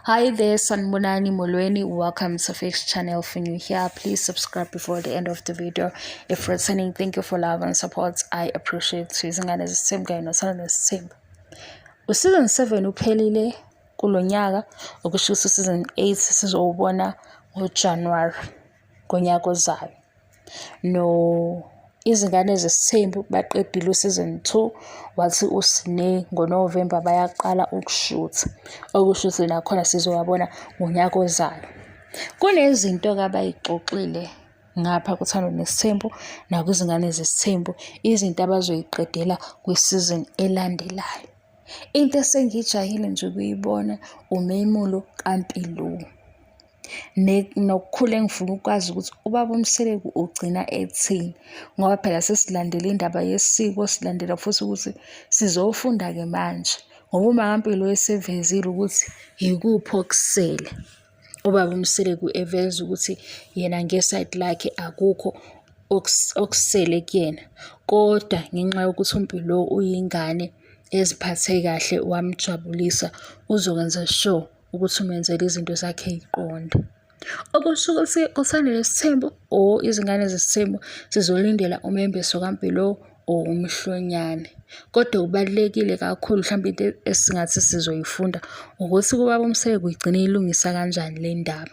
Hi there, Sanibonani Molweni. Welcome to Fix Channel. If you're new here, please subscribe before the end of the video. If returning, thank you for love and support. I appreciate you. Izingane zesithembu kanye nothando nesithembu. U-season 7 uphelile kulo nyaka, okusho ukuthi u-season 8 sizowubona ngoJanuwari ngonyaka ozayo. No, izingane zesithembu baqedile u-season 2, wathi uSne ngoNovemba bayaqala ukushutha, okusho ukuthi nakhona sizowabona ngonyaka ozayo. Kunezinto-ke abayixoxile ngapha kuThando Nesithembu nakwizingane zesithembu, izinto abazoyiqedela kwi-season elandelayo. Into esengiyijahile nje ukuyibona umemulo kaMpilo. Nokukhulu engifuna ukwazi ukuthi ubaba uMseleku ugcina ethini, ngoba phela sesilandela indaba yesiko, silandela futhi ukuthi sizofunda-ke manje ngoba uMakaMpilo esevezile ukuthi yikuphi okusele. Ubaba uMseleku eveza ukuthi yena ngesayidi lakhe akukho okusele kuyena, kodwa ngenxa yokuthi uMpilo uyingane eziphathe kahle wamjabulisa, uzokwenza sure ukuthi umenzele izinto zakhe yiqonde. Okusho ukuthi uthando nesithembu or izingane zesithembu sizolindela umembeso kaMpilo or umhlonyane. Kodwa kubalulekile kakhulu mhlawumbe into esingathi sizoyifunda ukuthi kubaba uMseleku uyigcine ilungisa kanjani le ndaba.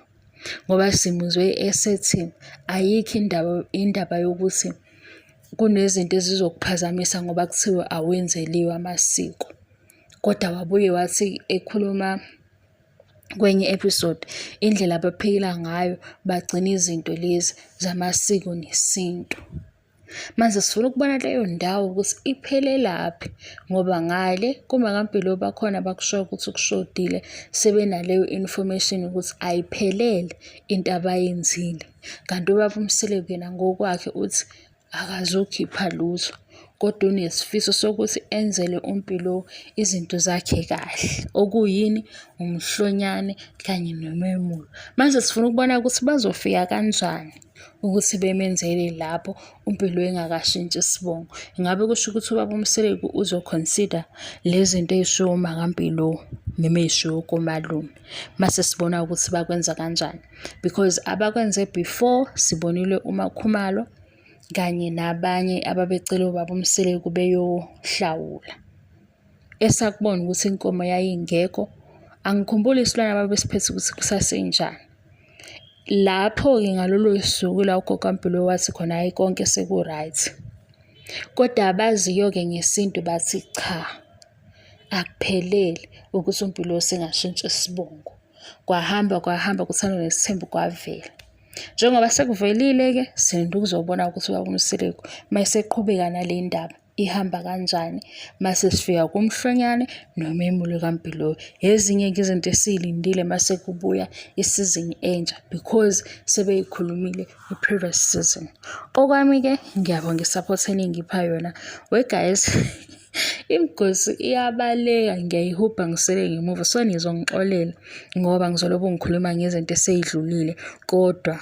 Ngoba simuzwe esethi ayikho indaba indaba yokuthi kunezinto ezizokuphazamisa ngoba kuthiwa awenzeliwe amasiko. Kodwa wabuye wathi ekhuluma kwenye episode indlela abaphila ngayo bagcina izinto lezi zamasiko nesintu. Manje sifuna ukubona leyo ndawo ukuthi iphelelaphi ngoba ngale kuMakaMpilo bakhona abakushoyo ukuthi kushodile sebenaleyo information ukuthi ayiphelele into abayenzile. Kanti ubaba uMseleku yena ngokwakhe uthi akazukhipha lutho kodwa unesifiso sokuthi enzele uMpilo izinto zakhe kahle, okuyini? Umhlonyane kanye nomemulo. Manje sifuna ukubona ukuthi bazofika kanjani ukuthi bemenzele lapho uMpilo engakashintshi isibongo. Ingabe kusho ukuthi ubaba uMseleku uzo-consider lezi zinto ey'shiwo uMakaMpilo noma ey'shiwo komalume mase sibona ukuthi bakwenza kanjani. Because abakwenze before sibonile uMaKhumalo kanye nabanye ababecele ubaba uMseleku beyohlawula. Esakubona ukuthi inkomo yayingekho, angikhumbuli isilwane ababesiphethe ukuthi kusasenjani. Lapho-ke ngalolo suku la ugogo kaMpilo wathi khona hhayi konke seku-right. Kodwa abaziyo-ke ngesintu bathi cha, akuphelele ukuthi uMpilo usengashintsha isibongo. Kwahamba kwahamba kuthandwa nesithembu kwavela. Njengoba sekuvelile-ke silinde ukuzobona ukuthi ubaba uMseleku uma eseqhubeka nale ndaba ihamba kanjani mase sifika kumhlonyane nomemulo kaMbhiloyi. Ezinye-ke izinto esiy'lindile mase kubuya isizini entsha because sebeyikhulumile i-previous season. Okwami-ke ngiyabonga i-support eningipha yona. We guys, Imigosi iyabaleka ngiyayihubha ngisele ngemuva so nizongixolela ngoba ngizolobe ngikhuluma ngezinto esey'dlulile kodwa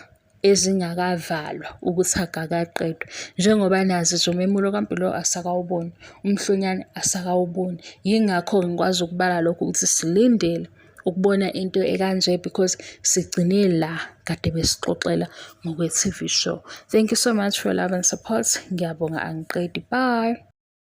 ezingakavalwa ukuthi akakaqedwa. Njengoba nazi nje umemulo kaMpilo asakawuboni, umhlonyane asakawuboni. Yingakho ngikwazi ukubala lokhu ukuthi silindele ukubona into ekanje because sigcine la kade besixoxela ngokwe-T_V show. Thank you so much for love and support. Ngiyabonga angiqedi. Bye.